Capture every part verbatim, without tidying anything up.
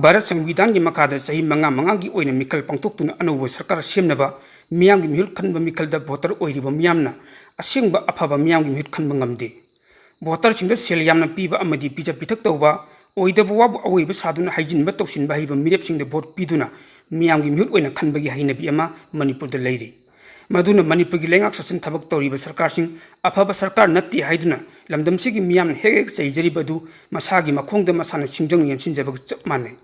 ꯚꯥꯔꯠ ꯁꯪꯕꯤꯙꯥꯟꯒꯤ ꯃꯈꯥꯗ ꯆꯍꯤ ꯃꯉꯥ ꯃꯉꯥꯒꯤ ꯑꯣꯏꯅ ꯃꯤꯈꯜ ꯄꯥꯡꯊꯣꯛꯇꯨꯅ ꯑꯅꯧꯕ ꯁꯔꯀꯥꯔ ꯁꯦꯝꯅꯕ ꯃꯤꯌꯥꯝꯒꯤ ꯃꯤꯍꯨꯠ ꯈꯟꯕ ꯃꯤꯈꯜꯗ ꯚꯣꯇꯔ ꯑꯣꯏꯔꯤꯕ ꯃꯤꯌꯥꯝꯅ ꯑꯁꯦꯡꯕ ꯑꯐꯕ ꯃꯤꯌꯥꯝꯒꯤ ꯃꯤꯍꯨꯠ ꯈꯟꯕ ꯉꯝꯗꯦ꯫ ꯚꯣꯇꯔꯁꯤꯡꯗ ꯁꯦꯜ ꯌꯥꯝꯅ ꯄꯤꯕ ꯑꯃꯗꯤ ꯄꯤꯖ ꯄꯤꯊꯛ ꯇꯧꯕ, ꯑꯣꯏꯗꯕ ꯋꯥꯕꯨ ꯑꯑꯣꯏꯕ ꯁꯥꯗꯨꯅ ꯍꯩꯖꯤꯟꯕ ꯇꯧꯁꯤꯟꯕ ꯍꯩꯕ ꯃꯤꯔꯦꯞꯁꯤꯡꯗ ꯚꯣꯠ ꯄꯤꯗꯨꯅ ꯃꯤꯌꯥꯝꯒꯤ ꯃꯤꯍꯨꯠ ꯑꯣꯏꯅ ꯈꯟꯕꯒꯤ ꯍꯩꯅꯕꯤ ꯑꯃ ꯃꯅꯤꯄꯨꯔꯗ ꯂꯩꯔꯤ꯫ ꯃꯗꯨꯅ ꯃꯅꯤꯄꯨꯔꯒꯤ ꯂꯩꯉꯥꯛ ꯁꯥꯁꯟ ꯊꯕꯛ ꯇꯧꯔꯤꯕ ꯁꯔꯀꯥꯔꯁꯤꯡ ꯑꯐꯕ ꯁꯔꯀꯥꯔ ꯅꯠꯇꯦ ꯍꯥꯏꯗꯨꯅ ꯂꯝꯗꯝꯁꯤꯒꯤ ꯃꯤꯌꯥꯝꯅ ꯍꯦꯛ ꯍꯦꯛ ꯆꯩꯖꯔꯤꯕ ꯑꯗꯨ ꯃꯁꯥꯒꯤ ꯃꯈꯣꯡꯗ ꯃꯁꯥꯅ ꯁꯤꯡꯖꯪ ꯌꯦꯟꯁꯤꯟꯖꯕꯒ ꯆꯞ ꯃꯥꯟꯅꯩ꯫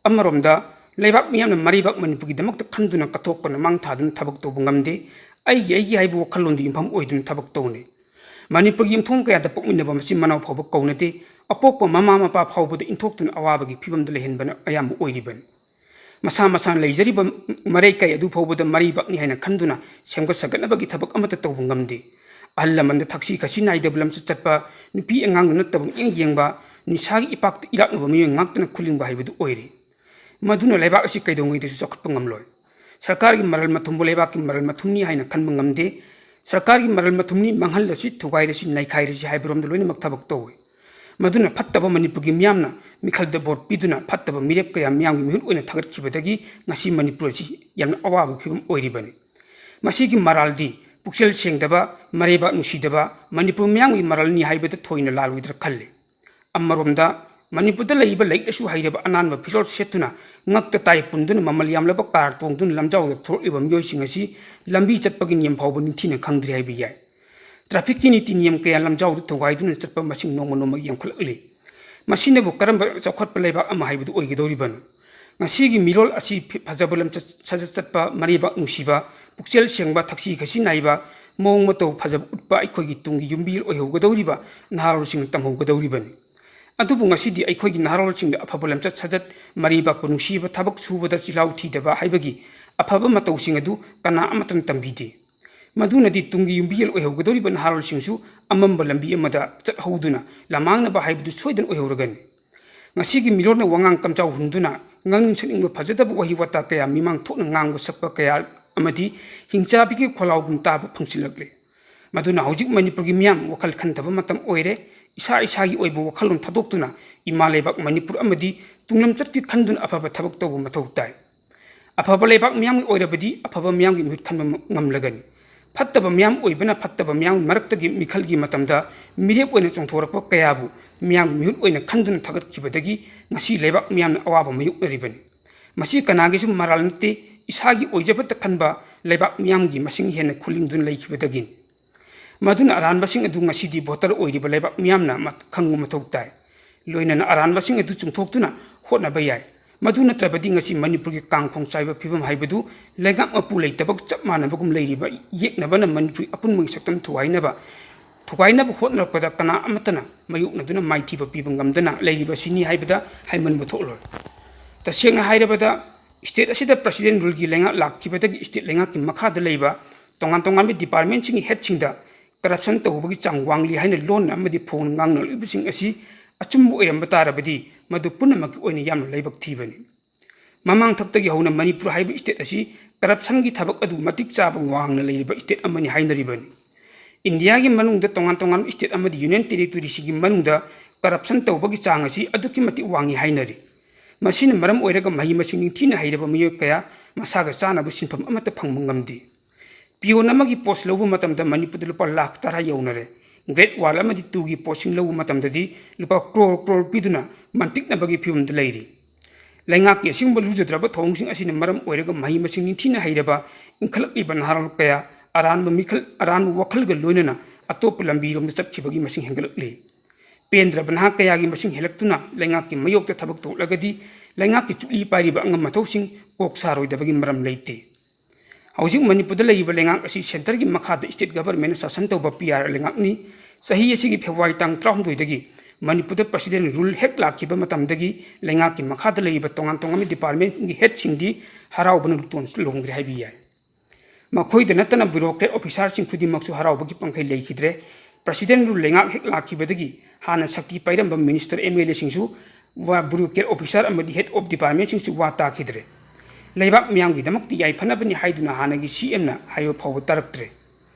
ꯑꯃꯔꯣꯝꯗ ꯂꯩꯕꯥꯛ ꯃꯤꯌꯥꯝꯅ ꯃꯔꯩꯕꯥꯛ ꯃꯅꯤꯄꯨꯔꯒꯤꯗꯃꯛꯇ ꯈꯟꯗꯨꯅ ꯀꯠꯊꯣꯛꯄꯅ ꯃꯥꯡ ꯊꯥꯗꯨꯅ ꯊꯕꯛ ꯇꯧꯕ ꯉꯝꯗꯦ꯫ ꯑꯩꯒꯤ ꯑꯩꯒꯤ ꯍꯥꯏꯕ ꯋꯥꯈꯜꯂꯣꯟꯗꯨ ꯌꯨꯝꯐꯝ ꯑꯣꯏꯗꯨꯅ ꯊꯕꯛ ꯇꯧꯅꯩ꯫ ꯃꯅꯤꯄꯨꯔꯒꯤ ꯌꯨꯝꯊꯣꯡ ꯀꯌꯥꯗ ꯄꯣꯛꯃꯤꯟꯅꯕ ꯃꯆꯤꯟ ꯃꯅꯥꯎ ꯐꯥꯎꯕ ꯀꯧꯅꯗꯦ꯫ ꯑꯄꯣꯛꯄ ꯃꯃꯥ ꯃꯄꯥ ꯐꯥꯎꯕꯗ ꯏꯟꯊꯣꯛꯇꯨꯅ ꯑꯋꯥꯕꯒꯤ ꯐꯤꯕꯝꯗ ꯂꯩꯍꯟꯕꯅ ꯑꯌꯥꯝꯕ ꯑꯣꯏꯔꯤꯕꯅꯤ꯫ ꯃꯁꯥ ꯃꯁꯥꯅ ꯂꯩꯖꯔꯤꯕ ꯃꯔꯩꯀꯩ ꯑꯗꯨ ꯐꯥꯎꯕꯗ ꯃꯔꯩꯕꯥꯛꯅꯤ ꯍꯥꯏꯅ ꯈꯟꯗꯨꯅ ꯁꯦꯝꯒꯠ ꯁꯥꯒꯠꯅꯕꯒꯤ ꯊꯕꯛ ꯑꯃꯠꯇ ꯇꯧꯕ ꯉꯝꯗꯦ꯫ ꯑꯍꯜ ꯂꯃꯟꯗ ꯊꯛꯁꯤ ꯈꯥꯁꯤ ꯅꯥꯏꯗꯕ ꯂꯝꯆꯠ ꯆꯠꯄ, ꯅꯨꯄꯤ ꯑꯉꯥꯡꯗ ꯅꯠꯇꯕ ꯃꯤꯠꯌꯦꯡ ꯌꯦꯡꯕ, ꯅꯤꯁꯥꯒꯤ ꯏꯄꯥꯛꯇ ꯏꯔꯥꯛꯅꯕ ꯃꯤꯑꯣꯏ ꯉꯥꯛꯇꯅ ꯈꯨꯂꯤꯡꯕ ꯍꯥꯏꯕꯗꯨ ꯑꯣꯏꯔꯦ꯫ ꯃꯗꯨꯅ ꯂꯩꯕꯥꯛ ꯑꯁꯤ ꯀꯩꯗꯧꯉꯩꯗꯁꯨ ꯆꯥꯎꯈꯠꯄ ꯉꯝꯂꯣꯏ꯫ ꯁꯔꯀꯥꯔꯒꯤ ꯃꯔꯜ ꯃꯊꯨꯝꯕꯨ ꯂꯩꯕꯥꯛꯀꯤ ꯃꯔꯜ ꯃꯊꯨꯝꯅꯤ ꯍꯥꯏꯅ ꯈꯟꯕ ꯉꯝꯗꯦ꯫ ꯁꯔꯀꯥꯔꯒꯤ ꯃꯔꯜ ꯃꯊꯨꯝꯅꯤ, ꯃꯥꯡꯍꯜꯂꯁꯤ, ꯊꯨꯒꯥꯏꯔꯁꯤ, ꯅꯩꯈꯥꯏꯔꯁꯤ ꯍꯥꯏꯕꯔꯣꯝꯗ ꯂꯣꯏꯅꯃꯛ ꯊꯕꯛ ꯇꯧꯏ꯫ ꯃꯗꯨꯅ ꯐꯠꯇꯕ ꯃꯅꯤꯄꯨꯔꯒꯤ ꯃꯤꯌꯥꯝꯅ ꯃꯤꯈꯜꯗ ꯚꯣꯠ ꯄꯤꯗꯨꯅ ꯐꯠꯇꯕ ꯃꯤꯔꯦꯞ ꯀꯌꯥ ꯃꯤꯌꯥꯝꯒꯤ ꯃꯤꯍꯨꯠ ꯑꯣꯏꯅ ꯊꯥꯒꯠꯈꯤꯕꯗꯒꯤ ꯉꯁꯤ ꯃꯅꯤꯄꯨꯔ ꯑꯁꯤ ꯌꯥꯝꯅ ꯑꯋꯥꯕ ꯐꯤꯕꯝ ꯑꯣꯏꯔꯤꯕꯅꯤ꯫ ꯃꯁꯤꯒꯤ ꯃꯔꯥꯜꯗꯤ ꯄꯨꯛꯆꯦꯜ ꯁꯦꯡꯗꯕ, ꯃꯔꯩꯕꯥꯛ ꯅꯨꯡꯁꯤꯗꯕ ꯃꯅꯤꯄꯨꯔ ꯃꯤꯌꯥꯝꯒꯤ ꯃꯔꯜꯅꯤ ꯍꯥꯏꯕꯗ ꯊꯣꯏꯅ ꯂꯥꯜꯂꯣꯏꯗ꯭ꯔꯥ ꯈꯜꯂꯤ꯫ ꯑꯃꯔꯣꯝꯗ ꯃꯅꯤꯄꯨꯔꯗ ꯂꯩꯔꯤꯕ ꯂꯥꯏꯔꯤꯛ ꯂꯥꯏꯁꯨ ꯍꯩꯔꯕ ꯑꯅꯥꯟꯕ ꯐꯤꯖꯣꯜ ꯁꯦꯠꯇꯨꯅ ꯉꯛꯇ ꯇꯥꯏ ꯄꯨꯟꯗꯨꯅ ꯃꯃꯜ ꯌꯥꯝꯂꯕ ꯀꯥꯔ ꯇꯣꯡꯗꯨꯅ ꯂꯝꯖꯥꯎꯗ ꯊꯣꯛꯂꯛꯂꯤꯕ ꯃꯤꯑꯣꯏꯁꯤꯡ ꯑꯁꯤ ꯂꯝꯕꯤ ꯆꯠꯄꯒꯤ ꯅꯤꯌꯝ ꯐꯥꯎꯕ ꯅꯤꯡꯊꯤꯅ ꯈꯪꯗ꯭ꯔꯤ ꯍꯥꯏꯕ ꯌꯥꯏ꯫ ꯇ꯭ꯔꯥꯐꯤꯛꯀꯤ ꯅꯤꯇꯤ ꯅꯤꯌꯝ ꯀꯌꯥ ꯂꯝꯖꯥꯎꯗ ꯊꯨꯒꯥꯏꯗꯨꯅ ꯆꯠꯄ ꯃꯁꯤꯡ ꯅꯣꯡꯃ ꯅꯣꯡꯃꯒꯤ ꯌꯥꯝꯈꯠꯂꯛꯂꯤ꯫ ꯃꯁꯤꯅꯕꯨ ꯀꯔꯝꯕ ꯆꯥꯎꯈꯠꯄ ꯂꯩꯕꯥꯛ ꯑꯃ ꯍꯥꯏꯕꯗꯨ ꯑꯣꯏꯒꯗꯧꯔꯤꯕꯅꯣ? ꯉꯁꯤꯒꯤ ꯃꯤꯔꯣꯜ ꯑꯁꯤ ꯐꯤ-, ꯐꯖꯕ ꯂꯝꯆꯠ ꯁꯥꯖꯠ ꯆꯠꯄ, ꯃꯔꯩꯕꯥꯛ ꯅꯨꯡꯁꯤꯕ, ꯄꯨꯛꯆꯦꯜ ꯁꯦꯡꯕ, ꯊꯛꯁꯤ ꯈꯥꯁꯤ ꯅꯥꯏꯕ, ꯃꯑꯣꯡ ꯃꯇꯧ ꯐꯖꯕ ꯎꯠꯄ ꯑꯩꯈꯣꯏꯒꯤ ꯇꯨꯡꯒꯤ ꯌꯨꯝꯕꯤ ꯑꯣꯏꯍꯧꯒꯗꯧꯔꯤꯕ ꯅꯍꯥꯔꯣꯜꯁꯤꯡꯅ ꯇꯝꯍꯧꯒꯗꯧꯔꯤꯕꯅꯤ꯫ ꯑꯗꯨꯕꯨ ꯉꯁꯤꯗꯤ ꯑꯩꯈꯣꯏꯒꯤ ꯅꯍꯥꯔꯣꯜꯁꯤꯡꯗ ꯑꯐꯕ ꯂꯝꯆꯠ ꯁꯥꯖꯠ, ꯃꯔꯩꯕꯥꯛꯄꯨ ꯅꯨꯡꯁꯤꯕ, ꯊꯕꯛ ꯁꯨꯕꯗ ꯆꯤꯜꯍꯥꯎ ꯊꯤꯗꯕ ꯍꯥꯏꯕꯒꯤ ꯑꯐꯕ ꯃꯇꯧꯁꯤꯡ ꯑꯗꯨ ꯀꯅꯥ ꯑꯃꯠꯇꯅ ꯇꯝꯕꯤꯗꯦ꯫ ꯃꯗꯨꯅꯗꯤ ꯇꯨꯡꯒꯤ ꯌꯨꯝꯕꯤꯔꯦꯜ ꯑꯣꯏꯍꯧꯒꯗꯧꯔꯤꯕ ꯅꯍꯥꯔꯣꯜꯁꯤꯡꯁꯨ ꯑꯃꯝꯕ ꯂꯝꯕꯤ ꯑꯃꯗ ꯆꯠꯍꯧꯗꯨꯅ ꯂꯃꯥꯡꯅꯕ ꯍꯥꯏꯕꯗꯨ ꯁꯣꯏꯗꯅ ꯑꯣꯏꯍꯧꯔꯒꯅꯤ꯫ ꯉꯁꯤꯒꯤ ꯃꯤꯔꯣꯜꯅ ꯋꯥꯉꯥꯡ ꯀꯝꯖꯥꯎ ꯍꯨꯟꯗꯨꯅ ꯉꯥꯡꯅꯤꯡ ꯁꯛꯅꯤꯡꯕ ꯐꯖꯗꯕ ꯋꯥꯍꯩ ꯋꯥꯇꯥ ꯀꯌꯥ ꯃꯤꯃꯥꯡ ꯊꯣꯛꯅ ꯉꯥꯡꯕ ꯁꯛꯄ ꯀꯌꯥ ꯑꯃꯗꯤ ꯍꯤꯡꯆꯥꯕꯤꯒꯤ ꯈꯣꯜꯂꯥꯎꯒꯨꯝ ꯇꯥꯕ ꯐꯪꯁꯤꯜꯂꯛꯂꯦ꯫ ꯃꯗꯨꯅ ꯍꯧꯖꯤꯛ ꯃꯅꯤꯄꯨꯔꯒꯤ ꯃꯤꯌꯥꯝ ꯋꯥꯈꯜ ꯈꯟꯊꯕ ꯃꯇꯝ ꯑꯣꯏꯔꯦ꯫ ꯏꯁꯥ ꯏꯁꯥꯒꯤ ꯑꯣꯏꯕ ꯋꯥꯈꯜꯂꯣꯟ ꯊꯥꯗꯣꯛꯇꯨꯅ ꯏꯃꯥ ꯂꯩꯕꯥꯛ ꯃꯅꯤꯄꯨꯔ ꯑꯃꯗꯤ ꯇꯨꯡꯂꯝꯆꯠꯀꯤ ꯈꯟꯗꯨꯅ ꯑꯐꯕ ꯊꯕꯛ ꯇꯧꯕ ꯃꯊꯧ ꯇꯥꯏ꯫ ꯑꯐꯕ ꯂꯩꯕꯥꯛ ꯃꯤꯌꯥꯝꯒꯤ ꯑꯣꯏꯔꯕꯗꯤ ꯑꯐꯕ ꯃꯤꯌꯥꯝꯒꯤ ꯃꯤꯍꯨꯠ ꯈꯟꯕ ꯉꯝꯂꯒꯅꯤ꯫ ꯐꯠꯇꯕ ꯃꯤꯌꯥꯝ ꯑꯣꯏꯕꯅ ꯐꯠꯇꯕ ꯃꯤꯌꯥꯝꯒꯤ ꯃꯔꯛꯇꯒꯤ ꯃꯤꯈꯜꯒꯤ ꯃꯇꯝꯗ ꯃꯤꯔꯦꯞ ꯑꯣꯏꯅ ꯆꯣꯡꯊꯣꯔꯛꯄ ꯀꯌꯥꯕꯨ ꯃꯤꯌꯥꯝꯒꯤ ꯃꯤꯍꯨꯠ ꯑꯣꯏꯅ ꯈꯟꯗꯨꯅ ꯊꯥꯒꯠꯈꯤꯕꯗꯒꯤ ꯉꯁꯤ ꯂꯩꯕꯥꯛ ꯃꯤꯌꯥꯝꯅ ꯑꯋꯥꯕ ꯃꯥꯌꯣꯛꯅꯔꯤꯕꯅꯤ꯫ ꯃꯁꯤ ꯀꯅꯥꯒꯤꯁꯨ ꯃꯔꯥꯜ ꯅꯠꯇꯦ꯫ ꯏꯁꯥꯒꯤ ꯑꯣꯏꯖꯕꯇ ꯈꯟꯕ ꯂꯩꯕꯥꯛ ꯃꯤꯌꯥꯝꯒꯤ ꯃꯁꯤꯡ ꯍꯦꯟꯅ ꯈꯨꯂꯤꯡꯗꯨꯅ ꯂꯩꯈꯤꯕꯗꯒꯤꯅꯤ꯫ ꯃꯗꯨꯅ ꯑꯔꯥꯟꯕꯁꯤꯡ ꯑꯗꯨ ꯉꯁꯤꯗꯤ ꯚꯣꯇꯔ ꯑꯣꯏꯔꯤꯕ ꯂꯩꯕꯥꯛ ꯃꯤꯌꯥꯝꯅ ꯃ-, ꯈꯪꯕ ꯃꯊꯧ ꯇꯥꯏ꯫ ꯂꯣꯏꯅꯅ ꯑꯔꯥꯟꯕꯁꯤꯡ ꯑꯗꯨ ꯆꯨꯝꯊꯣꯛꯇꯨꯅ ꯍꯣꯠꯅꯕ ꯌꯥꯏ꯫ ꯃꯗꯨ ꯅꯠꯇ꯭ꯔꯕꯗꯤ ꯉꯁꯤ ꯃꯅꯤꯄꯨꯔꯒꯤ ꯀꯥꯡꯈꯣꯡ ꯆꯥꯏꯕ ꯐꯤꯕꯝ ꯍꯥꯏꯕꯗꯨ ꯂꯩꯉꯥꯛ ꯃꯄꯨ ꯂꯩꯇꯕꯒ ꯆꯞ ꯃꯥꯟꯅꯕꯒꯨꯝ ꯂꯩꯔꯤꯕ ꯌꯦꯛꯅꯕꯅ ꯃꯅꯤꯄꯨꯔ ꯑꯄꯨꯟꯕꯒꯤ ꯁꯛꯇꯝ ꯊꯨꯒꯥꯏꯅꯕ, ꯊꯨꯒꯥꯏꯅꯕ ꯍꯣꯠꯅꯔꯛꯄꯗ ꯀꯅꯥ ꯑꯃꯠꯇꯅ ꯃꯥꯌꯣꯛꯅꯗꯨꯅ ꯃꯥꯏꯊꯤꯕ ꯄꯤꯕ ꯉꯝꯗꯅ ꯂꯩꯔꯤꯕꯁꯤꯅꯤ ꯍꯥꯏꯕꯗ ꯍꯥꯏꯃꯟꯕ ꯊꯣꯛꯂꯣꯏ꯫ ꯇꯁꯦꯡꯅ ꯍꯥꯏꯔꯕꯗ, state ꯑꯁꯤꯗ president ruleꯒꯤ ꯂꯩꯉꯥꯛ ꯂꯥꯛꯈꯤꯕꯗꯒꯤ state ꯂꯩꯉꯥꯛꯀꯤ ꯃꯈꯥꯗ ꯂꯩꯕ ꯇꯣꯉꯥꯟ ꯇꯣꯉꯥꯟꯕ departmentꯁꯤꯡꯒꯤ headꯁꯤꯡꯗ corruption ꯇꯧꯕꯒꯤ ꯆꯥꯡ ꯋꯥꯡꯂꯤ ꯍꯥꯏꯅ ꯂꯣꯟꯅ ꯑꯃꯗꯤ ꯐꯣꯡꯅ ꯉꯥꯡꯅꯔꯤꯕꯁꯤꯡ ꯑꯁꯤ ꯑꯆꯨꯝꯕ ꯑꯣꯏꯔꯝꯕ ꯇꯥꯔꯕꯗꯤ, ꯃꯗꯨ ꯄꯨꯝꯅꯃꯛꯀꯤ ꯑꯣꯏꯅ ꯌꯥꯝꯅ ꯂꯥꯏꯕꯛ ꯊꯤꯕꯅꯤ꯫ ꯃꯃꯥꯡ ꯊꯛꯇꯒꯤ ꯍꯧꯅ ꯃꯅꯤꯄꯨꯔ ꯍꯥꯏꯕ state ꯑꯁꯤ corruptionꯒꯤ ꯊꯕꯛ ꯑꯗꯨ ꯃꯇꯤꯛ ꯆꯥꯕ ꯋꯥꯡꯅ ꯂꯩꯔꯤꯕ state ꯑꯃꯅꯤ ꯍꯥꯏꯅꯔꯤꯕꯅꯤ꯫ ꯏꯟꯗꯤꯌꯥꯒꯤ ꯃꯅꯨꯡꯗ ꯇꯣꯉꯥꯟ ꯇꯣꯉꯥꯟꯕ state ꯑꯃꯗꯤ union territoryꯁꯤꯡꯒꯤ ꯃꯅꯨꯡꯗ corruption ꯇꯧꯕꯒꯤ ꯆꯥꯡ ꯑꯁꯤ ꯑꯗꯨꯛꯀꯤ ꯃꯇꯤꯛ ꯋꯥꯡꯏ ꯍꯥꯏꯅꯔꯤ꯫ ꯃꯁꯤꯅ ꯃꯔꯝ ꯑꯣꯏꯔꯒ ꯃꯍꯩ ꯃꯁꯤꯡ ꯅꯤꯡꯊꯤꯅ ꯍꯩꯔꯕ ꯃꯤꯑꯣꯏ ꯀꯌꯥ ꯃꯁꯥꯒ ꯆꯥꯅꯕ ꯁꯤꯟꯐꯝ ꯑꯃꯠꯇ ꯐꯪꯕ ꯉꯝꯗꯦ꯫ Peon ꯑꯃꯒꯤ post ꯂꯧꯕ ꯃꯇꯝꯗ ꯃꯅꯤꯄꯨꯔꯗ ꯂꯨꯄꯥ ꯂꯥꯈ ꯇꯔꯥ ꯌꯧꯅꯔꯦ꯫ Grade one ꯑꯃꯗꯤ twoꯒꯤ postꯁꯤꯡ ꯂꯧꯕ ꯃꯇꯝꯗꯗꯤ ꯂꯨꯄꯥ crore crore ꯄꯤꯗꯨꯅ ꯃꯟꯇꯤꯛꯅꯕꯒꯤ ꯐꯤꯕꯝꯗ ꯂꯩꯔꯤ꯫ ꯂꯩꯉꯥꯛꯀꯤ ꯑꯁꯤꯒꯨꯝꯕ ꯂꯨꯖꯗ꯭ꯔꯕ ꯊꯧꯑꯣꯡꯁꯤꯡ ꯑꯁꯤꯅ ꯃꯔꯝ ꯑꯣꯏꯔꯒ ꯃꯍꯩ ꯃꯁꯤꯡ ꯅꯤꯡꯊꯤꯅ ꯍꯩꯔꯕ ꯏꯟꯈꯠꯂꯛꯂꯤꯕ ꯅꯍꯥꯔꯣꯜ ꯀꯌꯥ ꯑꯔꯥꯟꯕ ꯃꯤꯈꯜ, ꯑꯔꯥꯟꯕ ꯋꯥꯈꯜꯒ ꯂꯣꯏꯅꯅ ꯑꯇꯣꯞꯄ ꯂꯝꯕꯤꯔꯣꯝꯗ ꯆꯠꯈꯤꯕꯒꯤ ꯃꯁꯤꯡ ꯍꯦꯟꯒꯠꯂꯛꯂꯤ꯫ ꯄꯦꯟꯗ꯭ꯔꯕ ꯅꯍꯥ ꯀꯌꯥꯒꯤ ꯃꯁꯤꯡ ꯍꯦꯜꯂꯛꯇꯨꯅ ꯂꯩꯉꯥꯛꯀꯤ ꯃꯥꯌꯣꯛꯇ ꯊꯕꯛ ꯇꯧꯔꯛꯂꯒꯗꯤ ꯂꯩꯉꯥꯛꯀꯤ ꯆꯨꯞꯂꯤ ꯄꯥꯏꯔꯤꯕ ꯑꯉꯝ ꯑꯊꯧꯁꯤꯡ ꯀꯣꯛ ꯁꯥꯔꯣꯏꯗꯕꯒꯤ ꯃꯔꯝ ꯂꯩꯇꯦ꯫ ꯍꯧꯖꯤꯛ ꯃꯅꯤꯄꯨꯔꯗ ꯂꯩꯔꯤꯕ ꯂꯩꯉꯥꯛ ꯑꯁꯤ centreꯒꯤ ꯃꯈꯥꯗ state governmentꯅ ꯁꯥꯁꯟ ꯇꯧꯕ P R ꯂꯩꯉꯥꯛꯅꯤ꯫ ꯆꯍꯤ ꯑꯁꯤꯒꯤ February ꯇꯥꯡ ꯇꯔꯥꯍꯨꯝꯗꯣꯏꯗꯒꯤ ꯃꯅꯤꯄꯨꯔꯗ president rule ꯍꯦꯛ ꯂꯥꯛꯈꯤꯕ ꯃꯇꯝꯗꯒꯤ ꯂꯩꯉꯥꯛꯀꯤ ꯃꯈꯥꯗ ꯂꯩꯔꯤꯕ ꯇꯣꯉꯥꯟ ꯇꯣꯉꯥꯟꯕ departmentꯀꯤ headꯁꯤꯡꯗꯤ ꯍꯔꯥꯎꯕꯅ ꯂꯨꯇꯣꯟ ꯂꯣꯡꯈ꯭ꯔꯦ ꯍꯥꯏꯕ ꯌꯥꯏ꯫ ꯃꯈꯣꯏꯗ ꯅꯠꯇꯅ bureaucrat officerꯁꯤꯡ ꯈꯨꯗꯤꯡꯃꯛꯁꯨ ꯍꯔꯥꯎꯕꯒꯤ ꯄꯪꯈꯩ ꯂꯩꯈꯤꯗ꯭ꯔꯦ꯫ President rule ꯂꯩꯉꯥꯛ ꯍꯦꯛ ꯂꯥꯛꯈꯤꯕꯗꯒꯤ ꯍꯥꯟꯅ ꯁꯛꯇꯤ ꯄꯥꯏꯔꯝꯕ minister, M L Aꯁꯤꯡꯁꯨ ꯋꯥ, bureaucrat officer ꯑꯃꯗꯤ head of departmentꯁꯤꯡꯁꯨ ꯋꯥ ꯇꯥꯈꯤꯗ꯭ꯔꯦ꯫ ꯂꯩꯕꯥꯛ ꯃꯤꯌꯥꯝꯒꯤꯗꯃꯛꯇꯤ ꯌꯥꯏꯐꯅꯕꯅꯤ ꯍꯥꯏꯗꯨꯅ ꯍꯥꯟꯅꯒꯤ CMꯅ ꯍꯥꯏꯕ ꯐꯥꯎꯕ ꯇꯥꯔꯛꯇ꯭ꯔꯦ꯫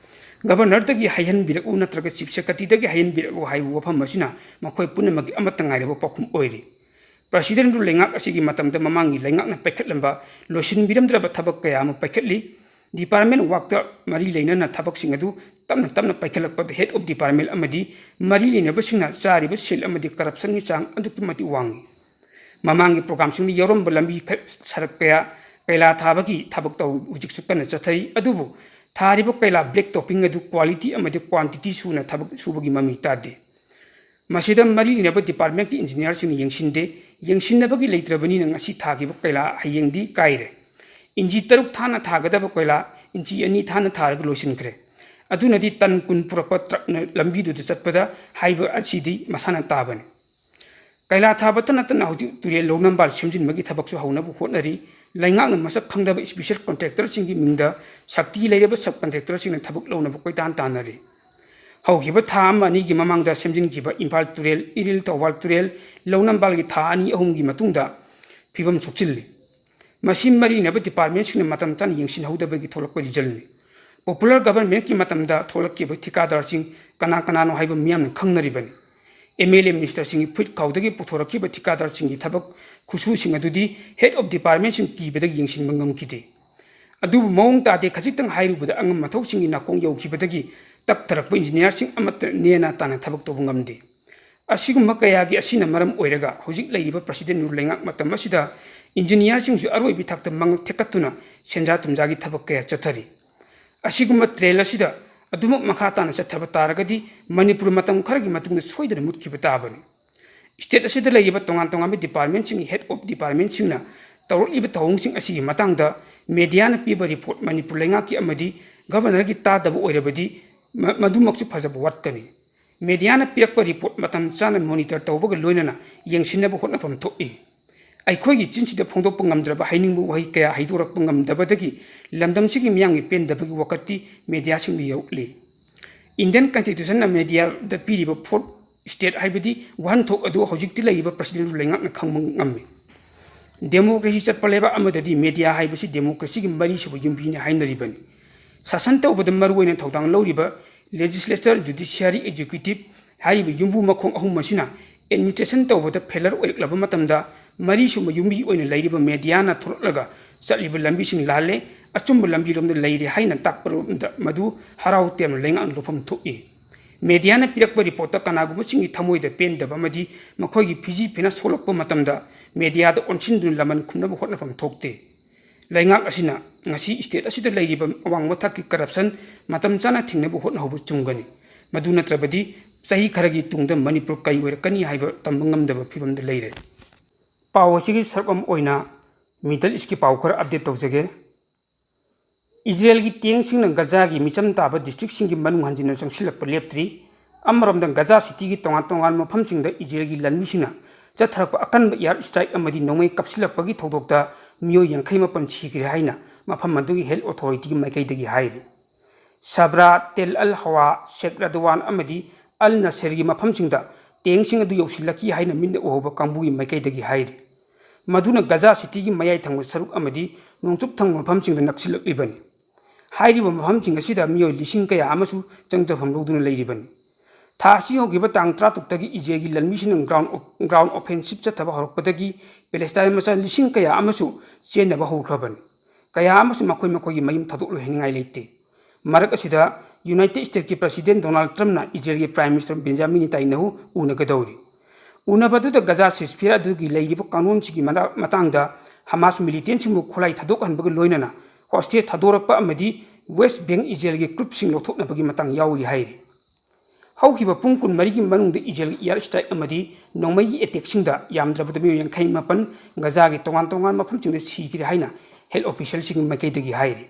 Governorꯗꯒꯤ ꯍꯥꯏꯍꯟꯕꯤꯔꯛꯎ ꯅꯠꯇ꯭ꯔꯒ Chief Secretaryꯗꯒꯤ ꯍꯥꯏꯍꯟꯕꯤꯔꯛꯎ ꯍꯥꯏꯕ ꯋꯥꯐꯝ ꯑꯁꯤꯅ ꯃꯈꯣꯏ ꯄꯨꯝꯅꯃꯛꯀꯤ ꯑꯃꯠꯇ ꯉꯥꯏꯔꯕ ꯄꯥꯎꯈꯨꯝ ꯑꯣꯏꯔꯤ꯫ President Rule ꯂꯩꯉꯥꯛ ꯑꯁꯤꯒꯤ ꯃꯇꯝꯗ ꯃꯃꯥꯡꯒꯤ ꯂꯩꯉꯥꯛꯅ ꯄꯥꯏꯈꯠꯂꯝꯕ ꯂꯣꯏꯁꯤꯟꯕꯤꯔꯝꯗ꯭ꯔꯕ ꯊꯕꯛ ꯀꯌꯥ ꯑꯃ ꯄꯥꯏꯈꯠꯂꯤ꯫ Department workꯇ ꯃꯔꯤ ꯂꯩꯅꯅ ꯊꯕꯛꯁꯤꯡ ꯑꯗꯨ ꯇꯞꯅ ꯇꯞꯅ ꯄꯥꯏꯈꯠꯂꯛꯄꯗ head of department ꯑꯃꯗꯤ ꯃꯔꯤ ꯂꯩꯅꯕꯁꯤꯡꯅ ꯆꯥꯔꯤꯕ ꯁꯦꯜ ꯑꯃꯗꯤ corruptionꯒꯤ ꯆꯥꯡ ꯑꯗꯨꯛꯀꯤ ꯃꯇꯤꯛ ꯋꯥꯡꯏ꯫ ꯃꯃꯥꯡꯒꯤ programmeꯁꯤꯡꯗ ꯌꯥꯎꯔꯝꯕ ꯂꯝꯕꯤ ꯈ-, ꯁꯔꯛ ꯀꯌꯥ ꯀꯩꯂꯥ ꯊꯥꯕꯒꯤ ꯊꯕꯛ ꯇꯧ-, ꯍꯧꯖꯤꯛꯁꯨ ꯀꯟꯅ ꯆꯠꯊꯔꯤ꯫ ꯑꯗꯨꯕꯨ ꯊꯥꯔꯤꯕ ꯀꯩꯂꯥ black topping ꯑꯗꯨ quality ꯑꯃꯗꯤ quantity ꯁꯨꯅ ꯊꯕꯛ ꯁꯨꯕꯒꯤ ꯃꯃꯤ ꯇꯥꯗꯦ꯫ ꯃꯁꯤꯗ ꯃꯔꯤ ꯂꯩꯅꯕ departmentꯀꯤ engineerꯁꯤꯡꯅ ꯌꯦꯡꯁꯤꯟꯗꯦ꯫ ꯌꯦꯡꯁꯤꯟꯅꯕꯒꯤ ꯂꯩꯇ꯭ꯔꯕꯅꯤꯅ ꯉꯁꯤ ꯊꯥꯈꯤꯕ ꯀꯩꯂꯥ ꯍꯌꯦꯡꯗꯤ ꯀꯥꯏꯔꯦ꯫ ꯏꯟꯆꯤ ꯇꯔꯨꯛ ꯊꯥꯅ ꯊꯥꯒꯗꯕ ꯀꯩꯂꯥ ꯏꯟꯆꯤ ꯑꯅꯤ ꯊꯥꯅ ꯊꯥꯔꯒ ꯂꯣꯏꯁꯤꯟꯈ꯭ꯔꯦ꯫ ꯑꯗꯨꯅꯗꯤ ꯇꯟ ꯀꯨꯟ ꯄꯨꯔꯛꯄ truckꯅ ꯂꯝꯕꯤꯗꯨꯗ ꯆꯠꯄꯗ ꯍꯥꯏꯕ ꯑꯁꯤꯗꯤ ꯃꯁꯥꯅ ꯇꯥꯕꯅꯤ꯫ ꯀꯩꯂꯥ ꯊꯥꯕꯇ ꯅꯠꯇꯅ ꯍꯧꯖꯤꯛ ꯇꯨꯔꯦꯜ ꯂꯧꯅꯝꯕꯥꯜ ꯁꯦꯝꯖꯤꯟꯕꯒꯤ ꯊꯕꯛꯁꯨ ꯍꯧꯅꯕ ꯍꯣꯠꯅꯔꯤ꯫ ꯂꯩꯉꯥꯛꯅ ꯃꯁꯛ ꯈꯪꯗꯕ special contractorꯁꯤꯡꯒꯤ ꯃꯤꯡꯗ ꯁꯛꯇꯤ ꯂꯩꯔꯕ subcontractorꯁꯤꯡꯅ ꯊꯕꯛ ꯂꯧꯅꯕ ꯀꯣꯏꯇꯥꯟ ꯇꯥꯟꯅꯔꯤ꯫ ꯍꯧꯈꯤꯕ ꯊꯥ ꯑꯃ ꯑꯅꯤꯒꯤ ꯃꯃꯥꯡꯗ ꯁꯦꯝꯖꯤꯟꯈꯤꯕ ꯏꯝꯐꯥꯜ ꯇꯨꯔꯦꯜ, ꯏꯔꯤꯜ, ꯊꯧꯕꯥꯜ ꯇꯨꯔꯦꯜ ꯂꯧꯅꯝꯕꯥꯜꯒꯤ ꯊꯥ ꯑꯅꯤ ꯑꯍꯨꯝꯒꯤ ꯃꯇꯨꯡꯗ ꯐꯤꯕꯝ ꯁꯣꯛꯆꯤꯜꯂꯤ꯫ ꯃꯁꯤ ꯃꯔꯤ ꯂꯩꯅꯕ departmentꯁꯤꯡꯅ ꯃꯇꯝ ꯆꯥꯅ ꯌꯦꯡꯁꯤꯟꯍꯧꯗꯕꯒꯤ ꯊꯣꯛꯂꯛꯄ resultꯅꯤ꯫ Popular governmentꯀꯤ ꯃꯇꯝꯗ ꯊꯣꯛꯂꯛꯈꯤꯕ ꯊꯤꯀꯥꯗꯥꯔꯁꯤꯡ ꯀꯅꯥ ꯀꯅꯥꯅꯣ ꯍꯥꯏꯕ ꯃꯤꯌꯥꯝꯅ ꯈꯪꯅꯔꯤꯕꯅꯤ꯫ MLA ministerꯁꯤꯡꯒꯤ ꯐꯨꯔꯤꯠ ꯈꯥꯎꯗꯒꯤ ꯄꯨꯊꯣꯔꯛꯈꯤꯕ ꯊꯤꯀꯥꯗꯥꯔꯁꯤꯡꯒꯤ ꯊꯕꯛ ꯈꯨꯁꯨꯁꯤꯡ ꯑꯗꯨꯗꯤ head of departmentꯁꯤꯡ ꯀꯤꯕꯗꯒꯤ ꯌꯦꯡꯁꯤꯟꯕ ꯉꯝꯈꯤꯗꯦ꯫ ꯑꯗꯨꯕꯨ ꯃꯑꯣꯡ ꯇꯥꯗꯦ, ꯈꯖꯤꯛꯇꯪ ꯍꯥꯏꯔꯨꯕꯗ ꯑꯉꯝ ꯑꯊꯧꯁꯤꯡꯒꯤ ꯅꯥꯀꯣꯡ ꯌꯧꯈꯤꯕꯗꯒꯤ ꯇꯞꯊꯔꯛꯄ engineerꯁꯤꯡ ꯑꯃꯠꯇ ꯅꯦꯅꯥ ꯇꯥꯅ ꯊꯕꯛ ꯇꯧꯕ ꯉꯝꯗꯦ꯫ ꯑꯁꯤꯒꯨꯝꯕ ꯀꯌꯥꯒꯤ ꯑꯁꯤꯅ ꯃꯔꯝ ꯑꯣꯏꯔꯒ ꯍꯧꯖꯤꯛ ꯂꯩꯔꯤꯕ President Rule ꯂꯩꯉꯥꯛ ꯃꯇꯝ ꯑꯁꯤꯗ engineerꯁꯤꯡꯁꯨ ꯑꯔꯣꯏꯕ ꯊꯥꯛꯇ ꯃꯉꯛ ꯊꯦꯛꯀꯠꯇꯨꯅ ꯁꯦꯟꯖꯥ ꯊꯨꯝꯖꯥꯒꯤ ꯊꯕꯛ ꯀꯌꯥ ꯆꯠꯊꯔꯤ꯫ ꯑꯁꯤꯒꯨꯝꯕ trend ꯑꯁꯤꯗ ꯑꯗꯨꯃꯛ ꯃꯈꯥ ꯇꯥꯅ ꯆꯠꯊꯕ ꯇꯥꯔꯒꯗꯤ ꯃꯅꯤꯄꯨꯔ ꯃꯇꯝ ꯈꯔꯒꯤ ꯃꯇꯨꯡꯗ ꯁꯣꯏꯗꯅ ꯃꯨꯠꯈꯤꯕ ꯇꯥꯕꯅꯤ꯫ State ꯑꯁꯤꯗ ꯂꯩꯔꯤꯕ ꯇꯣꯉꯥꯟ ꯇꯣꯉꯥꯟꯕ departmentꯁꯤꯡꯒꯤ head of departmentꯁꯤꯡꯅ ꯇꯧꯔꯛꯂꯤꯕ ꯊꯧꯑꯣꯡꯁꯤꯡ ꯑꯁꯤꯒꯤ ꯃꯇꯥꯡꯗ mediaꯅ ꯄꯤꯕ report ꯃꯅꯤꯄꯨꯔ ꯂꯩꯉꯥꯛꯀꯤ ꯑꯃꯗꯤ governorꯒꯤ ꯇꯥꯗꯕ ꯑꯣꯏꯔꯕꯗꯤ ꯃ-, ꯃꯗꯨꯃꯛꯁꯨ ꯐꯖꯕ ꯋꯥꯠꯀꯅꯤ꯫ Mediaꯅ ꯄꯤꯔꯛꯄ report ꯃꯇꯝ ꯆꯥꯅ monitor ꯇꯧꯕꯒ ꯂꯣꯏꯅꯅ ꯌꯦꯡꯁꯤꯟꯅꯕ ꯍꯣꯠꯅꯐꯝ ꯊꯣꯛꯏ꯫ ꯑꯩꯈꯣꯏꯒꯤ ꯆꯤꯟꯁꯤꯗ ꯐꯣꯡꯗꯣꯛꯄ ꯉꯝꯗ꯭ꯔꯕ ꯍꯥꯏꯅꯤꯡꯕ ꯋꯥꯍꯩ ꯀꯌꯥ ꯍꯩꯗꯣꯔꯛꯄ ꯉꯝꯗꯕꯗꯒꯤ ꯂꯝꯗꯝꯁꯤꯒꯤ ꯃꯤꯌꯥꯝꯒꯤ ꯄꯦꯟꯗꯕꯒꯤ ꯋꯥꯀꯠꯇꯤ mediaꯁꯤꯡꯗ ꯌꯧꯔꯛꯂꯤ꯫ Indian Constitutionꯅ mediaꯗ ꯄꯤꯔꯤꯕ fourth state ꯍꯥꯏꯕꯗꯤ ꯋꯥꯍꯟꯊꯣꯛ ꯑꯗꯨ ꯍꯧꯖꯤꯛꯇꯤ ꯂꯩꯔꯤꯕ President Rule ꯂꯩꯉꯥꯛꯅ ꯈꯪꯕ ꯉꯝꯃꯤ꯫ Democracy ꯆꯠꯄ ꯂꯩꯕꯥꯛ ꯑꯃꯗꯗꯤ media ꯍꯥꯏꯕꯁꯤ democracyꯒꯤ ꯃꯔꯤꯁꯨꯕ ꯌꯨꯝꯕꯤꯅꯤ ꯍꯥꯏꯅꯔꯤꯕꯅꯤ꯫ ꯁꯥꯁꯟ ꯇꯧꯕꯗ ꯃꯔꯨꯑꯣꯏꯅ ꯊꯧꯗꯥꯡ ꯂꯧꯔꯤꯕ legislature, judiciary, executive ꯍꯥꯏꯔꯤꯕ ꯌꯨꯝꯕꯨ ꯃꯈꯣꯡ ꯑꯍꯨꯝ ꯑꯁꯤꯅ ꯑꯦꯗꯃꯤꯅꯤꯁꯇ꯭ꯔꯦꯁꯟ ꯇꯧꯕꯗ ꯐꯦꯂꯔ ꯑꯣꯏꯔꯛꯂꯕ ꯃꯇꯝꯗ ꯃꯔꯤꯁꯨꯕ ꯌꯨꯝꯕꯤ ꯑꯣꯏꯅ ꯂꯩꯔꯤꯕ ꯃꯦꯗꯤꯌꯥꯅ ꯊꯣꯔꯛꯂꯒ ꯆꯠꯂꯤꯕ ꯂꯝꯕꯤꯁꯤꯡ ꯂꯥꯜꯂꯦ, ꯑꯆꯨꯝꯕ ꯂꯝꯕꯤꯔꯣꯝꯗ ꯂꯩꯔꯦ ꯍꯥꯏꯅ ꯇꯥꯛꯄꯔꯣꯝꯗ ꯃꯗꯨ ꯍꯔꯥꯎ ꯇꯌꯥꯝꯅ ꯂꯩꯉꯥꯛꯅ ꯂꯧꯐꯝ ꯊꯣꯛꯏ꯫ ꯃꯦꯗꯤꯌꯥꯅ ꯄꯤꯔꯛꯄ ꯔꯤꯄꯣꯔꯠꯇ ꯀꯅꯥꯒꯨꯝꯕꯁꯤꯡꯒꯤ ꯊꯃꯣꯏꯗ ꯄꯦꯟꯗꯕ ꯑꯃꯗꯤ ꯃꯈꯣꯏꯒꯤ ꯐꯤꯖꯤ ꯐꯤꯅ ꯁꯣꯛꯂꯛꯄ ꯃꯇꯝꯗ ꯃꯦꯗꯤꯌꯥꯗ ꯑꯣꯟꯁꯤꯟꯗꯨꯅ ꯂꯃꯟ ꯈꯨꯝꯅꯕ ꯍꯣꯠꯅꯐꯝ ꯊꯣꯛꯇꯦ꯫ ꯂꯩꯉꯥꯛ ꯑꯁꯤꯅ ꯉꯁꯤ ꯁ꯭ꯇꯦꯠ ꯑꯁꯤꯗ ꯂꯩꯔꯤꯕ ꯑꯋꯥꯡꯕ ꯊꯥꯛꯀꯤ ꯀꯔꯞꯁꯟ ꯃꯇꯝ ꯆꯥꯅ ꯊꯤꯡꯅꯕ ꯍꯣꯠꯅꯍꯧꯕ ꯆꯨꯝꯒꯅꯤ꯫ ꯃꯗꯨ ꯅꯠꯇ꯭ꯔꯕꯗꯤ ꯆꯍꯤ ꯈꯔꯒꯤ ꯇꯨꯡꯗ ꯃꯅꯤꯄꯨꯔ ꯀꯔꯤ ꯑꯣꯏꯔꯛꯀꯅꯤ ꯍꯥꯏꯕ ꯇꯝꯕ ꯉꯝꯗꯕ ꯐꯤꯕꯝꯗ ꯂꯩꯔꯦ꯫ ꯄꯥꯎ ꯑꯁꯤꯒꯤ ꯁꯔꯨꯛ ꯑꯃ ꯑꯣꯏꯅ ꯃꯤꯗꯜ ꯏꯁꯀꯤ ꯄꯥꯎ ꯈꯔ ꯑꯞꯗꯦꯠ ꯇꯧꯖꯒꯦ꯫ ꯏꯖꯔꯦꯜꯒꯤ ꯇꯦꯡꯁꯤꯡꯅ ꯒꯖꯥꯒꯤ ꯃꯤꯆꯝ ꯇꯥꯕ ꯗꯤꯁꯇ꯭ꯔꯤꯛꯁꯤꯡꯒꯤ ꯃꯅꯨꯡ ꯍꯟꯖꯤꯟꯅ ꯆꯪꯁꯤꯜꯂꯛꯄ ꯂꯦꯞꯇ꯭ꯔꯤ꯫ ꯑꯃꯔꯣꯝꯗ ꯒꯖꯥ ꯁꯤꯇꯤꯒꯤ ꯇꯣꯉꯥꯟ ꯇꯣꯉꯥꯟꯕ ꯃꯐꯝꯁꯤꯡꯗ ꯏꯖꯔꯦꯜꯒꯤ ꯂꯥꯟꯃꯤꯁꯤꯡꯅ ꯆꯠꯊꯔꯛꯄ ꯑꯀꯟꯕ ꯑꯦꯌꯔ ꯁ꯭ꯇ꯭ꯔꯥꯏꯛ ꯑꯃꯗꯤ ꯅꯣꯡꯃꯩ ꯀꯥꯞꯁꯤꯜꯂꯛꯄꯒꯤ ꯊꯧꯗꯣꯛꯇ ꯃꯤꯑꯣꯏ ꯌꯥꯡꯈꯩ ꯃꯥꯄꯟ ꯁꯤꯈ꯭ꯔꯦ ꯍꯥꯏꯅ ꯃꯐꯝ ꯑꯗꯨꯒꯤ ꯍꯦꯜꯊ ꯑꯣꯊꯣꯔꯤꯇꯤꯒꯤ ꯃꯥꯏꯀꯩꯗꯒꯤ ꯍꯥꯏꯔꯤ꯫ ꯁꯕ꯭ꯔꯥ, ꯇꯦꯜ ꯑꯜ ꯍꯋꯥ, ꯁꯦꯛ ꯔꯗꯋꯥꯟ ꯑꯃꯗꯤ ꯑꯜ ꯅꯁꯦꯔꯒꯤ ꯃꯐꯝꯁꯤꯡꯗ ꯇꯦꯡꯁꯤꯡ ꯑꯗꯨ ꯌꯧꯁꯤꯜꯂꯛꯈꯤ ꯍꯥꯏꯅ ꯃꯤꯠꯅ ꯎꯍꯧꯕ ꯀꯥꯡꯕꯨꯒꯤ ꯃꯥꯏꯀꯩꯗꯒꯤ ꯍꯥꯏꯔꯤ꯫ ꯃꯗꯨꯅ ꯒꯖꯥ ꯁꯤꯇꯤꯒꯤ ꯃꯌꯥꯏ ꯊꯪꯕ ꯁꯔꯨꯛ ꯑꯃꯗꯤ ꯅꯣꯡꯆꯨꯞ ꯊꯪꯕ ꯃꯐꯝꯁꯤꯡꯗ ꯅꯛꯁꯤꯜꯂꯛꯂꯤꯕꯅꯤ꯫ ꯍꯥꯏꯔꯤꯕ ꯃꯐꯝꯁꯤꯡ ꯑꯁꯤꯗ ꯃꯤꯑꯣꯏ ꯂꯤꯁꯤꯡ ꯀꯌꯥ ꯑꯃꯁꯨ ꯆꯪꯖꯐꯝ ꯂꯧꯗꯨꯅ ꯂꯩꯔꯤꯕꯅꯤ꯫ ꯊꯥ ꯑꯁꯤ ꯍꯧꯈꯤꯕ ꯇꯥꯡ ꯇꯔꯥꯇꯔꯨꯛꯇꯒꯤ ꯏꯖꯔꯦꯜꯒꯤ ꯂꯥꯟꯃꯤꯁꯤꯡꯅ ꯒ꯭ꯔꯥꯎꯟ ꯑꯣꯞ-, ꯒ꯭ꯔꯥꯎꯟ ꯑꯣꯐꯦꯟꯁꯤꯞ ꯆꯠꯊꯕ ꯍꯧꯔꯛꯄꯗꯒꯤ ꯄꯦꯂꯦꯁꯇꯥꯏꯟ ꯃꯆꯥ ꯂꯤꯁꯤꯡ ꯀꯌꯥ ꯑꯃꯁꯨ ꯆꯦꯟꯅꯕ ꯍꯧꯈ꯭ꯔꯕꯅꯤ꯫ ꯀꯌꯥ ꯑꯃꯁꯨ ꯃꯈꯣꯏ ꯃꯈꯣꯏꯒꯤ ꯃꯌꯨꯝ ꯊꯥꯗꯣꯛꯂꯣꯏ ꯍꯥꯏꯅꯤꯡꯉꯥꯏ ꯂꯩꯇꯦ꯫ ꯃꯔꯛ ꯑꯁꯤꯗ ꯌꯨꯅꯥꯏꯇꯦꯗ ꯁ꯭ꯇꯦꯠꯀꯤ president Donald ꯇ꯭ꯔꯝꯞꯅ ꯏꯖꯔꯦꯜꯒꯤ prime minister Benjamin ꯅꯦꯇꯥꯟꯌꯥꯍꯨ ꯎꯅꯒꯗꯧꯔꯤ꯫ ꯎꯅꯕꯗꯨꯗ ꯒꯖꯥ ꯁꯤꯖꯐꯤꯌꯔ ꯑꯗꯨꯒꯤ ꯂꯩꯔꯤꯕ ꯀꯥꯡꯂꯣꯟꯁꯤꯡꯒꯤ ꯃꯇꯥ-, ꯃꯇꯥꯡꯗ, ꯍꯃꯥꯁ ꯃꯤꯂꯤꯇꯦꯟꯁꯤꯡꯕꯨ ꯈꯨꯠꯂꯥꯏ ꯊꯥꯗꯣꯛꯍꯟꯕꯒ ꯂꯣꯏꯅꯅ ꯍꯣꯁꯇꯦꯖ ꯊꯥꯗꯣꯔꯛꯄ ꯑꯃꯗꯤ ꯋꯦꯁ ꯕꯦꯡ ꯏꯖꯔꯦꯜꯒꯤ ꯒ꯭ꯔꯨꯞꯁꯤꯡ ꯂꯧꯊꯣꯛꯅꯕꯒꯤ ꯃꯇꯥꯡ ꯌꯥꯎꯔꯤ ꯍꯥꯏꯔꯤ꯫ ꯍꯧꯈꯤꯕ ꯄꯨꯡ ꯀꯨꯟꯃꯔꯤꯒꯤ ꯃꯅꯨꯡꯗ ꯏꯖꯔꯦꯜꯒꯤ ꯑꯦꯌꯔ ꯁ꯭ꯇ꯭ꯔꯥꯏꯛ ꯑꯃꯗꯤ ꯅꯣꯡꯃꯩꯒꯤ ꯑꯦꯇꯦꯛꯁꯤꯡꯗ ꯌꯥꯝꯗ꯭ꯔꯕꯗ ꯃꯤꯑꯣꯏ ꯌꯥꯡꯈꯩ ꯃꯥꯄꯟ ꯒꯖꯥꯒꯤ ꯇꯣꯉꯥꯟ ꯇꯣꯉꯥꯟꯕ ꯃꯐꯝꯁꯤꯡꯗ ꯁꯤꯈ꯭ꯔꯦ ꯍꯥꯏꯅ ꯍꯦꯜꯊ ꯑꯣꯐꯤꯁꯤꯌꯦꯜꯁꯤꯡꯒꯤ ꯃꯥꯏꯀꯩꯗꯒꯤ ꯍꯥꯏꯔꯤ꯫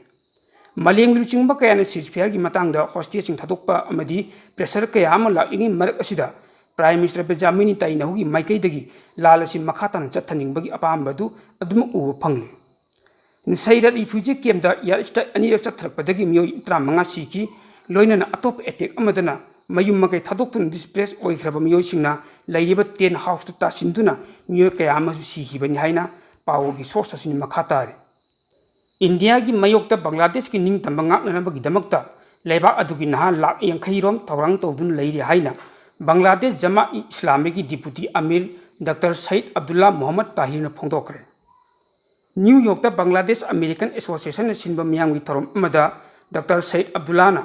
ꯃꯥꯂꯦꯝꯒꯤ ꯂꯨꯆꯤꯡꯕ ꯀꯌꯥꯅ ꯁꯤꯖꯐꯤꯌꯔꯒꯤ ꯃꯇꯥꯡꯗ ꯍꯣꯁꯇꯦꯖꯁꯤꯡ ꯊꯥꯗꯣꯛꯄ ꯑꯃꯗꯤ ꯄ꯭ꯔꯦꯁꯔ ꯀꯌꯥ ꯑꯃ ꯂꯥꯛꯂꯤꯉꯩ ꯃꯔꯛ ꯑꯁꯤꯗ ꯄ꯭ꯔꯥꯏꯝ ꯃꯤꯅꯤꯁꯇꯔ ꯕꯦꯟꯖꯥꯃꯤꯟ ꯅꯦꯇꯥꯟꯌꯥꯍꯨꯒꯤ ꯃꯥꯏꯀꯩꯗꯒꯤ ꯂꯥꯟ ꯑꯁꯤ ꯃꯈꯥ ꯇꯥꯅ ꯆꯠꯊꯅꯤꯡꯕꯒꯤ ꯑꯄꯥꯝꯕ ꯑꯗꯨ ꯑꯗꯨꯃꯛ ꯎꯕ ꯐꯪꯂꯤ꯫ ꯅꯨꯁꯩꯔꯠ ꯔꯤꯐ꯭ꯌꯨꯖꯤ ꯀꯦꯝꯞꯇ ꯑꯦꯌꯔ ꯁ꯭ꯇ꯭ꯔꯥꯏꯛ ꯑꯅꯤꯔꯛ ꯆꯠꯊꯔꯛꯄꯗꯒꯤ ꯃꯤꯑꯣꯏ ꯇꯔꯥꯃꯉꯥ ꯁꯤꯈꯤ꯫ ꯂꯣꯏꯅꯅ ꯑꯇꯣꯞꯄ ꯑꯦꯇꯦꯛ ꯑꯃꯗꯅ ꯃꯌꯨꯝ ꯃꯀꯩ ꯊꯥꯗꯣꯛꯇꯨꯅ ꯗꯤꯁꯄ꯭ꯂꯦꯁ ꯑꯣꯏꯈ꯭ꯔꯕ ꯃꯤꯑꯣꯏꯁꯤꯡꯅ ꯂꯩꯔꯤꯕ ꯇꯦꯟꯠ ꯍꯥꯎꯁꯇ ꯇꯥꯁꯤꯟꯗꯨꯅ ꯃꯤꯑꯣꯏ ꯀꯌꯥ ꯑꯃꯁꯨ ꯁꯤꯈꯤꯕꯅꯤ ꯍꯥꯏꯅ ꯄꯥꯎꯒꯤ ꯁꯣꯔꯁ ꯑꯁꯤꯅ ꯃꯈꯥ ꯇꯥꯔꯤ꯫ ꯏꯟꯗꯤꯌꯥꯒꯤ ꯃꯥꯌꯣꯛꯇ ꯕꯪꯒ꯭ꯂꯥꯗꯦꯁꯀꯤ ꯅꯤꯡꯇꯝꯕ ꯉꯥꯛꯅꯅꯕꯒꯤꯗꯃꯛꯇ ꯂꯩꯕꯥꯛ ꯑꯗꯨꯒꯤ ꯅꯍꯥ ꯂꯥꯈ ꯌꯥꯡꯈꯩ ꯔꯣꯝ ꯊꯧꯔꯥꯡ ꯇꯧꯗꯨꯅ ꯂꯩꯔꯤ ꯍꯥꯏꯅ ꯕꯪꯒ꯭ꯂꯥꯗꯦꯁ ꯖꯃꯥ ꯏ ꯏꯁꯂꯥꯃꯤꯒꯤ ꯗꯤꯄꯨꯇꯤ ꯑꯃꯤꯔ ꯗꯥꯛꯇꯔ ꯁꯌꯤꯗ ꯑꯕꯗꯨꯜꯂꯥ ꯃꯣꯍꯝꯃꯗ ꯇꯥꯍꯤꯔꯅ ꯐꯣꯡꯗꯣꯛꯈ꯭ꯔꯦ꯫ ꯅ꯭ꯌꯨ ꯌꯣꯔꯛꯇ ꯕꯪꯒ꯭ꯂꯥꯗꯦꯁ ꯑꯃꯦꯔꯤꯀꯟ ꯑꯦꯁꯣꯁꯤꯌꯦꯁꯟꯅ ꯁꯤꯟꯕ ꯃꯤꯌꯥꯝꯒꯤ ꯊꯧꯔꯝ ꯑꯃꯗ ꯗꯥꯛꯇꯔ ꯁꯌꯤꯗ ꯑꯕꯗꯨꯜꯂꯥꯅ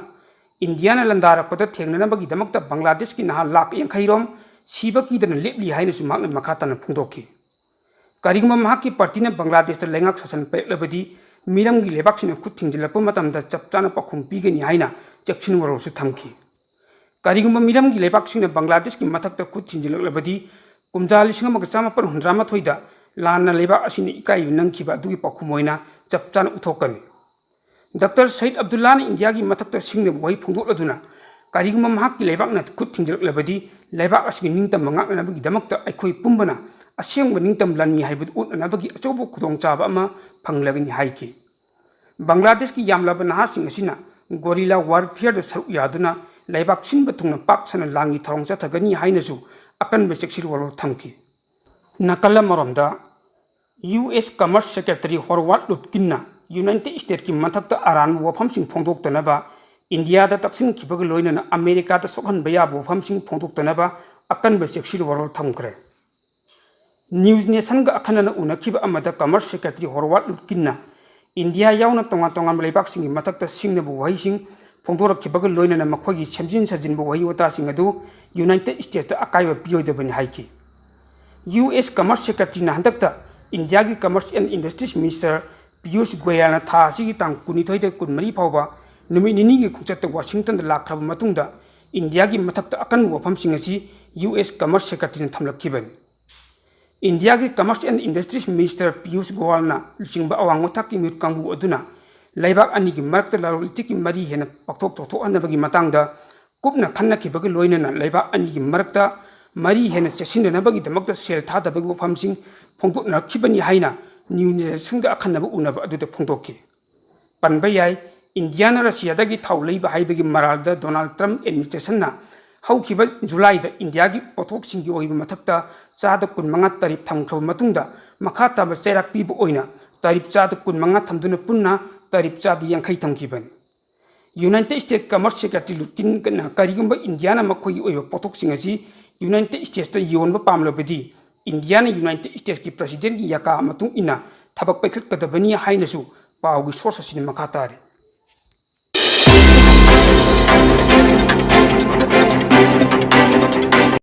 ꯏꯟꯗꯤꯌꯥꯅ ꯂꯥꯟꯗꯥꯔꯛꯄꯗ ꯊꯦꯡꯅꯅꯕꯒꯤꯗꯃꯛꯇ ꯕꯪꯒ꯭ꯂꯥꯗꯦꯁꯀꯤ ꯅꯍꯥ ꯂꯥꯈ ꯌꯥꯡꯈꯩ ꯔꯣꯝ ꯁꯤꯕ ꯀꯤꯗꯅ ꯂꯦꯞꯂꯤ ꯍꯥꯏꯅꯁꯨ ꯃꯍꯥꯛꯅ ꯃꯈꯥ ꯇꯥꯅ ꯐꯣꯡꯗꯣꯛꯈꯤ꯫ ꯀꯔꯤꯒꯨꯝꯕ ꯃꯍꯥꯛꯀꯤ ꯄꯥꯔꯇꯤꯅ ꯕꯪꯒ꯭ꯂꯥꯗꯦꯁꯇ ꯂꯩꯉꯥꯛ ꯁꯥꯁꯟ ꯄꯥꯏꯔꯛꯂꯕꯗꯤ ꯃꯤꯔꯝꯒꯤ ꯂꯩꯕꯥꯛꯁꯤꯡꯅ ꯈꯨꯠ ꯊꯤꯡꯖꯤꯜꯂꯛꯄ ꯃꯇꯝꯗ ꯆꯞ ꯆꯥꯅ ꯄꯥꯎꯈꯨꯝ ꯄꯤꯒꯅꯤ ꯍꯥꯏꯅ ꯆꯦꯛꯁꯤꯟ ꯋꯥꯔꯣꯜꯁꯨ ꯊꯝꯈꯤ꯫ ꯀꯔꯤꯒꯨꯝꯕ ꯃꯤꯔꯝꯒꯤ ꯂꯩꯕꯥꯛꯁꯤꯡꯅ ꯕꯪꯒ꯭ꯂꯥꯗꯦꯁꯀꯤ ꯃꯊꯛꯇ ꯈꯨꯠ ꯊꯤꯟꯖꯤꯜꯂꯛꯂꯕꯗꯤ ꯀꯨꯝꯖꯥ ꯂꯤꯁꯤꯡ ꯑꯃꯒ ꯆꯥꯃꯥꯄꯟ ꯍꯨꯝꯗ꯭ꯔꯥ ꯃꯥꯊꯣꯏꯗ ꯂꯥꯟꯅ ꯂꯩꯕꯥꯛ ꯑꯁꯤꯅ ꯏꯀꯥꯏꯕ ꯅꯪꯈꯤꯕ ꯑꯗꯨꯒꯤ ꯄꯥꯎꯈꯨꯝ ꯑꯣꯏꯅ ꯆꯞ ꯆꯥꯅ ꯎꯠꯊꯣꯛꯀꯅꯤ꯫ ꯗꯥꯛꯇꯔ ꯁꯌꯤꯗ ꯑꯕꯗꯨꯜꯂꯥꯅ ꯏꯟꯗꯤꯌꯥꯒꯤ ꯃꯊꯛꯇ ꯁꯤꯡꯅꯕ ꯋꯥꯍꯩ ꯐꯣꯡꯗꯣꯛꯂꯗꯨꯅ ꯀꯔꯤꯒꯨꯝꯕ ꯃꯍꯥꯛꯀꯤ ꯂꯩꯕꯥꯛꯅ ꯈꯨꯠ ꯊꯤꯡꯖꯤꯜꯂꯛꯂꯕꯗꯤ ꯂꯩꯕꯥꯛ ꯑꯁꯤꯒꯤ ꯅꯤꯡꯇꯝꯕ ꯉꯥꯛꯅꯅꯕꯒꯤꯗꯃꯛꯇ ꯑꯩꯈꯣꯏ ꯄꯨꯝꯕꯅ ꯑꯁꯦꯡꯕ ꯅꯤꯡꯇꯝ ꯂꯥꯟꯃꯤ ꯍꯥꯏꯕꯗꯨ ꯎꯠꯅꯅꯕꯒꯤ ꯑꯆꯧꯕ ꯈꯨꯗꯣꯡꯆꯥꯕ ꯑꯃ ꯐꯪꯂꯒꯅꯤ ꯍꯥꯏꯈꯤ꯫ ꯕꯪꯒ꯭ꯂꯥꯗꯦꯁꯀꯤ ꯌꯥꯝꯂꯕ ꯅꯍꯥꯁꯤꯡ ꯑꯁꯤꯅ ꯒꯣꯔꯤꯂꯥ ꯋꯥꯔꯐꯤꯌꯔꯗ ꯁꯔꯨꯛ ꯌꯥꯗꯨꯅ ꯂꯩꯕꯥꯛ ꯁꯤꯟꯕ ꯊꯨꯡꯅ ꯄꯥꯛ ꯁꯟꯅ ꯂꯥꯟꯒꯤ ꯊꯧꯔꯥꯡ ꯆꯠꯊꯒꯅꯤ ꯍꯥꯏꯅꯁꯨ ꯑꯀꯟꯕ ꯆꯦꯛꯁꯤꯜ ꯋꯥꯔꯣꯜ ꯊꯝꯈꯤ꯫ ꯅꯥꯀꯜ ꯑꯃꯔꯣꯝꯗ, U S commerce secretary Howard ꯂꯨꯠꯀꯤꯟꯅ ꯌꯨꯅꯥꯏꯇꯦꯗ ꯁ꯭ꯇꯦꯠꯀꯤ ꯃꯊꯛꯇ ꯑꯔꯥꯟꯕ ꯋꯥꯐꯝꯁꯤꯡ ꯐꯣꯡꯗꯣꯛꯇꯅꯕ, ꯏꯟꯗꯤꯌꯥꯗ ꯇꯛꯁꯤꯟꯈꯤꯕꯒ ꯂꯣꯏꯅꯅ ꯑꯃꯦꯔꯤꯀꯥꯗ ꯁꯣꯛꯍꯟꯕ ꯌꯥꯕ ꯋꯥꯐꯝꯁꯤꯡ ꯐꯣꯡꯗꯣꯛꯇꯅꯕ ꯑꯀꯟꯕ ꯆꯦꯛꯁꯤꯜ ꯋꯥꯔꯣꯜ ꯊꯝꯈ꯭ꯔꯦ꯫ ꯅ꯭ꯌꯨꯁ ꯅꯦꯁꯟꯒ ꯑꯈꯟꯅꯅ ꯎꯅꯈꯤꯕ ꯑꯃꯗ ꯀꯃꯔꯁ ꯁꯦꯀ꯭ꯔꯦꯇꯔꯤ ꯍꯣꯔꯋꯥꯔꯗ ꯂꯨꯠꯀꯤꯟꯅ ꯏꯟꯗꯤꯌꯥ ꯌꯥꯎꯅ ꯇꯣꯉꯥꯟ ꯇꯣꯉꯥꯟꯕ ꯂꯩꯕꯥꯛꯁꯤꯡꯒꯤ ꯃꯊꯛꯇ ꯁꯤꯡꯅꯕ ꯋꯥꯍꯩꯁꯤꯡ ꯐꯣꯡꯗꯣꯔꯛꯈꯤꯕꯒ ꯂꯣꯏꯅꯅ ꯃꯈꯣꯏꯒꯤ ꯁꯦꯝꯖꯤꯟ ꯁꯥꯖꯤꯟꯕ ꯋꯥꯍꯩ ꯋꯥꯇꯥꯁꯤꯡ ꯑꯗꯨ ꯌꯨꯅꯥꯏꯇꯦꯗ ꯁ꯭ꯇꯦꯠꯁꯇ ꯑꯀꯥꯏꯕ ꯄꯤꯔꯣꯏꯗꯕꯅꯤ ꯍꯥꯏꯈꯤ꯫ ꯌꯨ ꯑꯦꯁ ꯀꯃꯔꯁ ꯁꯦꯀ꯭ꯔꯦꯇꯔꯤꯅ ꯍꯟꯗꯛꯇ ꯏꯟꯗꯤꯌꯥꯒꯤ commerce and industries minister Piyush ꯒꯣꯌꯜꯅ ꯊꯥ ꯑꯁꯤꯒꯤ ꯇꯥꯡ ꯀꯨꯟꯅꯤꯊꯣꯏꯗ ꯀꯨꯟꯃꯔꯤ ꯐꯥꯎꯕ ꯅꯨꯃꯤꯠ ꯅꯤꯅꯤꯒꯤ ꯈꯣꯡꯆꯠꯇ ꯋꯥꯁꯤꯡꯇꯟꯗ ꯂꯥꯛꯈ꯭ꯔꯕ ꯃꯇꯨꯡꯗ ꯏꯟꯗꯤꯌꯥꯒꯤ ꯃꯊꯛꯇ ꯑꯀꯟꯕ ꯋꯥꯐꯝꯁꯤꯡ ꯑꯁꯤ ꯌꯨ ꯑꯦꯁ ꯀꯃꯔꯁ ꯁꯦꯀ꯭ꯔꯦꯇꯔꯤꯅ ꯊꯝꯂꯛꯈꯤꯕꯅꯤ꯫ ꯏꯟꯗꯤꯌꯥꯒꯤ commerce and industries minister Piyush ꯒꯣꯌꯜꯅ ꯂꯨꯆꯤꯡꯕ ꯑꯋꯥꯡꯕ ꯊꯥꯛꯀꯤ ꯃꯤꯍꯨꯠ ꯀꯥꯡꯕꯨ ꯑꯗꯨꯅ ꯂꯩꯕꯥꯛ ꯑꯅꯤꯒꯤ ꯃꯔꯛꯇ ꯂꯂꯣꯟ ꯏꯇꯤꯛꯀꯤ ꯃꯔꯤ ꯍꯦꯟꯅ ꯄꯥꯛꯊꯣꯛ ꯆꯥꯎꯊꯣꯛꯍꯟꯅꯕꯒꯤ ꯃꯇꯥꯡꯗ ꯀꯨꯞꯅ ꯈꯟꯅꯈꯤꯕꯒ ꯂꯣꯏꯅꯅ ꯂꯩꯕꯥꯛ ꯑꯅꯤꯒꯤ ꯃꯔꯛꯇ ꯃꯔꯤ ꯍꯦꯟꯅ ꯆꯦꯠꯁꯤꯟꯅꯅꯕꯒꯤꯗꯃꯛꯇ ꯁꯦꯜ ꯊꯥꯗꯕꯒꯤ ꯋꯥꯐꯝꯁꯤꯡ ꯐꯣꯡꯗꯣꯛꯅꯔꯛꯈꯤꯕꯅꯤ ꯍꯥꯏꯅ ꯅ꯭ꯌꯨꯁ ꯅꯦꯁꯟꯒ ꯑꯈꯟꯅꯕ ꯎꯅꯕ ꯑꯗꯨꯗ ꯐꯣꯡꯗꯣꯛꯈꯤ꯫ ꯄꯟꯕ ꯌꯥꯏ, ꯏꯟꯗꯤꯌꯥꯅ ꯔꯁꯤꯌꯥꯗꯒꯤ ꯊꯥꯎ ꯂꯩꯕ ꯍꯥꯏꯕꯒꯤ ꯃꯔꯥꯜꯗ ꯗꯣꯅꯥꯜꯗ ꯇ꯭ꯔꯝꯞ ꯑꯦꯗꯃꯤꯅꯤꯁꯇ꯭ꯔꯦꯁꯟꯅ ꯍꯧꯈꯤꯕ ꯖꯨꯂꯥꯏꯗ ꯏꯟꯗꯤꯌꯥꯒꯤ ꯄꯣꯠꯊꯣꯛꯁꯤꯡꯒꯤ ꯑꯣꯏꯕ ꯃꯊꯛꯇ ꯆꯥꯗ ꯀꯨꯟꯃꯉꯥ ꯇꯥꯔꯤꯐ ꯊꯝꯈ꯭ꯔꯕ ꯃꯇꯨꯡꯗ ꯃꯈꯥ ꯇꯥꯕ ꯆꯩꯔꯥꯛ ꯄꯤꯕ ꯑꯣꯏꯅ ꯇꯥꯔꯤꯐ ꯆꯥꯗ ꯀꯨꯟꯃꯉꯥ ꯊꯝꯗꯨꯅ ꯄꯨꯟꯅ ꯇꯥꯔꯤꯐ ꯆꯥꯗ ꯌꯥꯡꯈꯩ ꯊꯝꯈꯤꯕꯅꯤ꯫ ꯌꯨꯅꯥꯏꯇꯦꯗ ꯁ꯭ꯇꯦꯠ ꯀꯃꯔꯁ ꯁꯦꯀ꯭ꯔꯦꯇꯔꯤ ꯂꯨꯠꯀꯤꯟꯒꯅ ꯀꯔꯤꯒꯨꯝꯕ ꯏꯟꯗꯤꯌꯥꯅ ꯃꯈꯣꯏꯒꯤ ꯑꯣꯏꯕ ꯄꯣꯠꯊꯣꯛꯁꯤꯡ ꯑꯁꯤ ꯌꯨꯅꯥꯏꯇꯦꯗ ꯁ꯭ꯇꯦꯠꯁꯇ ꯌꯣꯟꯕ ꯄꯥꯝꯂꯕꯗꯤ ꯏꯟꯗꯤꯌꯥꯅ ꯌꯨꯅꯥꯏꯇꯦꯗ ꯁ꯭ꯇꯦꯠꯁꯀꯤ ꯄ꯭ꯔꯁꯤꯗꯦꯟꯒꯤ ꯌꯥꯀꯥ ꯃꯇꯨꯡ ꯏꯟꯅ ꯊꯕꯛ ꯄꯥꯏꯈꯠꯀꯗꯕꯅꯤ ꯍꯥꯏꯅꯁꯨ ꯄꯥꯎꯒꯤ ꯁꯣꯔꯁ ꯑꯁꯤꯅ ꯃꯈꯥ ꯇꯥꯔꯤ꯫